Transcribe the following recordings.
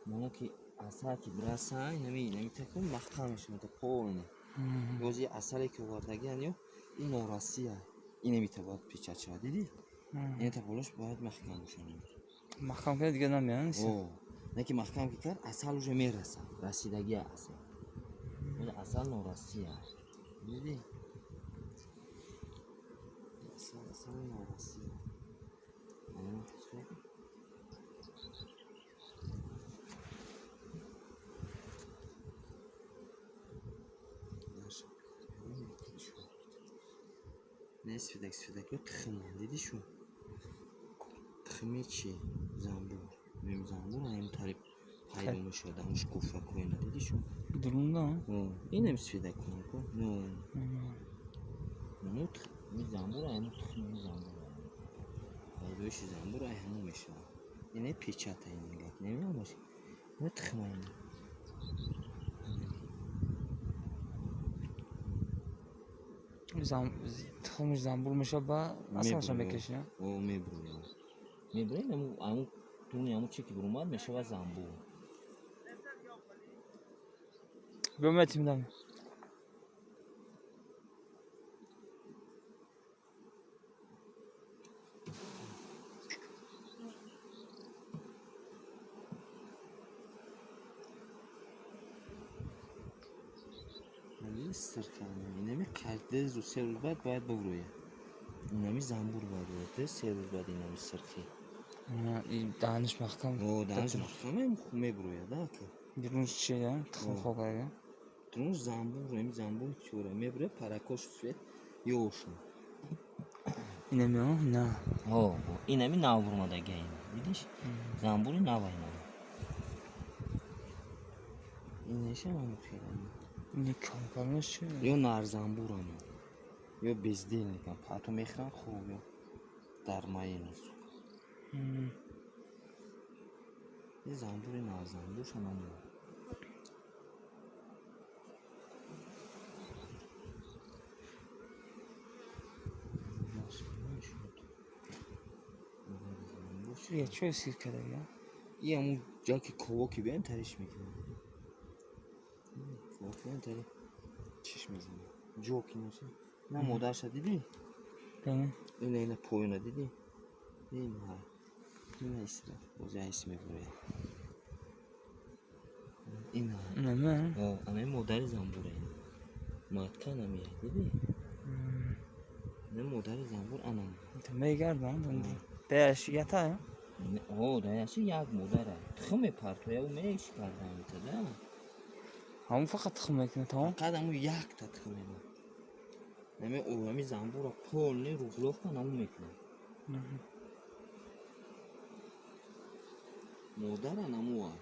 Мона ки асал ки бираса, инами такун маҳкам мешавад полный. Бози асале ки овардагиан ё ин норасия. Инамита бояд печать шавад, дидӣ? Ината болош бояд маҳкам бошад. Маҳкам кунад, дига намеян. О, не ки маҳкам ки кард, асал уже мерасад. Расидагия асал. Бози асал норасия. Дидӣ? Асал норасия. Ана, не сфидак сфидак ё тухман, дидӣ шу? Тухми чи? Замбур. Мем замбур ҳамин тариқ пайдо мешавад, ҳамун шукуфакоина, дидӣ шу? Дурунда? О, инам сфидакон ку. Ну, ну тухми замбур ҳамун тухми замбур. Пайдоиши замбур ай ҳамун мешавад. Ине печата ин нигоҳ, намеомаш. Ина тухма ина. Тухмиш замбур мешавад, ба асалаша мекаши? О, мебурӯяд. Мебурӯяд, ҳамун туни ҳамун чи ки бурумад мешавад замбур. Биё метим дам. Инами ду рӯз се рӯз баъд бояд бубурӯяд. Инами замбур бояд бубурӯяд. Ду се рӯз баъд инами сирхӣ. Даҳаниш маҳкам. О, даҳаниш маҳкам мебурӯяд, ака. Дурунш чи, тухм хок ага? Дурунш замбур, ами замбур чора мебурӯяд, паракош свет ёшун. Инами, о, на. О, инами нав бурмадагия ина. Дидиш? Замбури нава ина. Инашам ҳамун хел. Ини камкамаш чи? Ё нарзамбурам, ё бездельникам. Пату мехӯранд хуб, ё дар майинус. И замбури нарзамбуршам ҳамун. Я чё сир кардагия? И ҳамун ҷо ки ковоки биёем тариш мекунам. Ковоки биёем тари чиш мезанам. Ҷо ки наша. На модарша дидӣ? Ина ина поёна дидӣ? Ина. Ина исра. Боз айс мебурӯяд. Ина. Нама? О, ана модари замбура ина. Матка намеяд, дидӣ? Ина модари замбур ана. Мегардам. Даяш ята? О, даяши як модара. Тухм мепартояд, ӯ мешикарда ҳамита, да? Ҳамун фақат тухм мекунад, тамом? Фақат ҳамун якта тухм мекунад. Нами ами замбура полный рубловка намун мекунад. Модара намуа.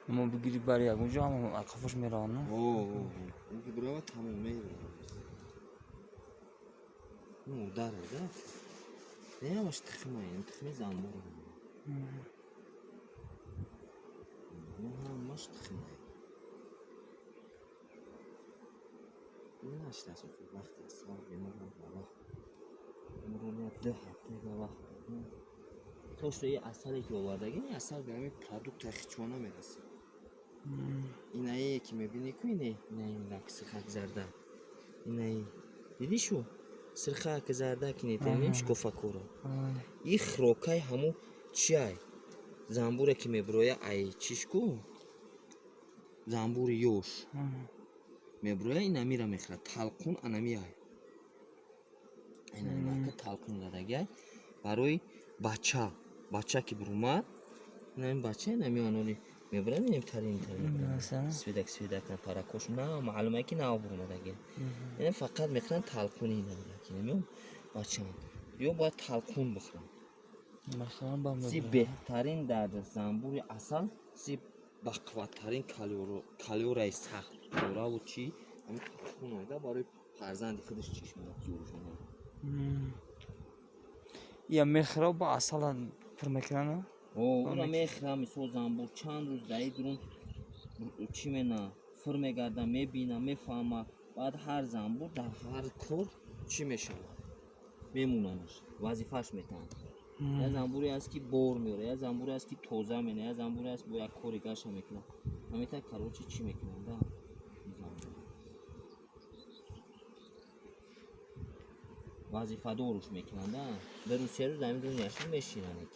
Мо бигири бари ягон ҷо ҳама қафош мераванд, на? О, о, ки бирава тамом меравад. Модара, да? Не ҳамаш тухма, ин тухми замбур. Ҳамаш тухма. Наштас вақт аст, бемор вақт. Бемор ду ҳафта вақт. То что и асале ки овардаги, ин асал ба ҳамин продукт хичо намерасад. Инае ки мебинӣ ку ине, инаи рак сирхак зарда. Инаи дидӣ шу? Сирхак зарда ки нетемем шикофакоро. И хирокаи ҳамун чиай? Замбуре ки мебуроя ай чиш ку? Замбури ёш. Мебуроя ин амира мехӯрад. Талқун анамиай. Ина талқун задагиай барои бача. Бача ки бурумад, инами бача инами анони мебурад, инами тарин тарин. Свидак свидак на паракош на маълума ки нав бурумадаги. Ина фақат мехӯранд талқуни ина ки намеом бачаам. Ё бояд талқун бихӯранд. Си беҳтарин дар замбури асал, си бақувваттарин калораи сахт дораву чи ҳамин талқун оида барои фарзанди худаш чиш медад зӯршона. Я мехӯра ба асала пур мекунанд? О, ура мехӯра, мисол замбур чанд рӯз даи дурун чӣ мена фур мегарда, мебина, мефаҳма. Баъд ҳар замбур дар ҳар кор чӣ мешавад? Мемонанаш, вазифааш метаҳанд. Як занбуре ҳаст, ки бор меорад, як занбуре ҳаст, ки тоза мена, як занбуре ҳаст, бо як кори гаша мекунад. Ҳамита, короче, чӣ мекунанд да ин занбур? Вазифадоруш мекунанд да. Ду рӯз, 3 рӯз ҳамин рӯз яшин мешинанд.